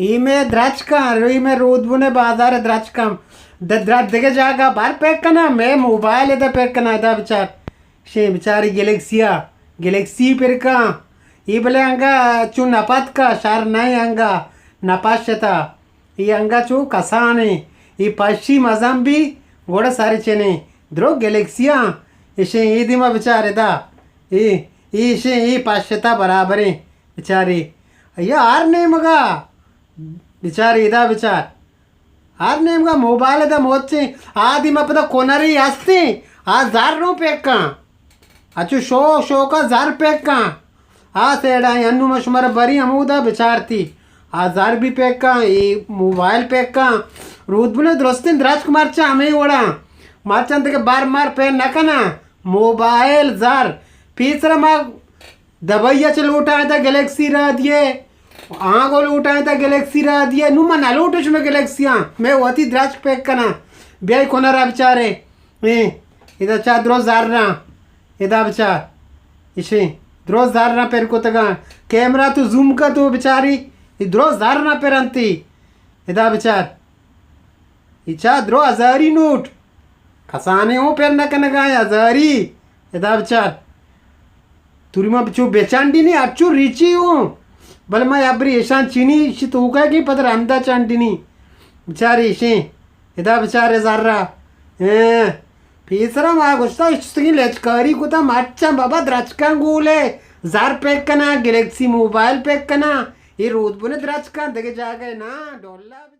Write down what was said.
ای مئے درچکاں، ای مئے رودبنے بازار درچکاں. د-، در-، دگہ جاگہ بار پیک کناں، مئے موبائل ادا پیک کناں، ادا بچار. شیں بچاری گلیکسیا، گلیکسی پرکاں. ای بلے انگا چو نپتکا، شر نہ انگا نپشتا. ای انگا چو کسانیں، ای پشی مزن بی، گڑا سر چنیں. درو گلیکسیاں، اشیں ای دیما بچار ادا. ای، ای اشیں ای پشتا برابریں. بچاری، یا ہر نیمگا، بچاری ادا بچار. ہر نیمگا موبائل دا موچیں. آ دیما پدا کنری ہستیں، آ زر رو پیکاں. اچو شوق شوقا زر پیکاں. آ سیڑا انو ما شمارا بری ہمودا بچارتی. آ زر بی پیکاں، ای موبائل پیکاں. رودبنے درستیں درچک مرچاں ہمے وڑاں. مرچاں دگہ بار مار پیر نکناں. موبائل زر. پیسرا ما دبئی ء چہ لوٹائینتگ گلیکسی را دیئے، آنگو لوٹائینتگ گلیکسی را دیئے. نوں من نہ لوٹوں شمئے گلیکسیاں، مئے وتی درچک پیک کناں. بیائے کنرا بچارے. ایں، ادا چا درو زراں، ادا بچار. اشیں، درو زراں پر کتگاں. کیمرہ تو زوم کن تو بچاری، اے درو زراں پر انتی. ادا بچار. ای چا درو ہزاری نوٹ. کسانے اوں پر نہ کنگا ہزاری. ادا بچار. توری ما چو بچانڈینی، اچو ریچی اوں. بل ما ابری ایشان چینی، اشی توکا کی پدر ہمدا چانڈینی. بچار ایشیں. ادا بچار زرا. ایں. پیسرا ما گوشتا، اشتگی لچکاری کتا، مرچاں بابا درچکاں گولے. زر پیک کنا، گلیکسی موبائل پیک کنا. ای رودبنے درچکاں، دگہ جاگہ نا، ڈولا.